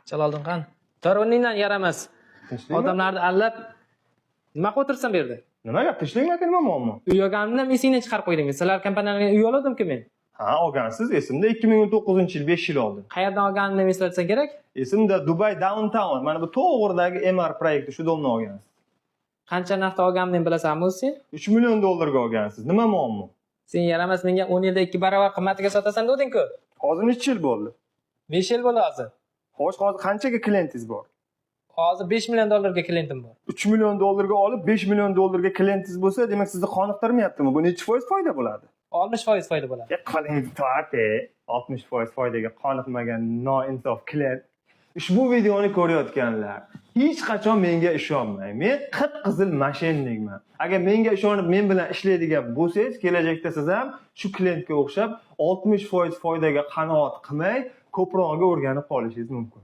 Jaloliddin, qani? Tor o'rningdan, yaramas. Tinchlikmi? Odamlarni allab nima qilib o'tirsan bu yerda? Nima gap, tinchlikmi, aka, nima muammo? Uy olganimni ham esingdan chiqarib qo'yding. Sizlar kompaniyalarga uy oluvdim-ku men. Ha, olgansiz, esimda, 2019-yil, 5 yil oldin. Qayerdan olganimni ham eslatsang kerak? Esimda, Dubay Downtown, mana bu to'g'ridagi Emaar proyekti, shu domni olgansiz. Qancha narxda olganimni ham bilasanmi o'zi sen? 3 million dollarga olgansiz. Nima muammo? Sen, yaramas, menga 10 yilda 2 barobar qimmatiga sotasan deding-ku. Hozir necha yil bo'ldi? 5 yil bo'ldi hozir. Xo'sh, hozir qanchaga klientingiz bor? Hozir 5 million dollarga klientim bor. 3 million dollarga olib, 5 million dollarga klientingiz bo'lsa, demak, sizni qoniqtirmayaptimi? Bu necha foiz foyda bo'ladi? 60% foyda bo'ladi. E, qo'lingizni tort, e. 60% foydaga qoniqmagan noinsof klient. Ushbu videoni ko'rayotganlar, hech qachon menga ishonmang. Men qip qizil мошенник man. Agar menga ishonib, men bilan ishlaydigan bo'lsangiz, kelajakda siz ham shu klientga o'xshab 60% foydaga qanoat qilmay, ko'prog'iga o'rganib qolishingiz mumkin.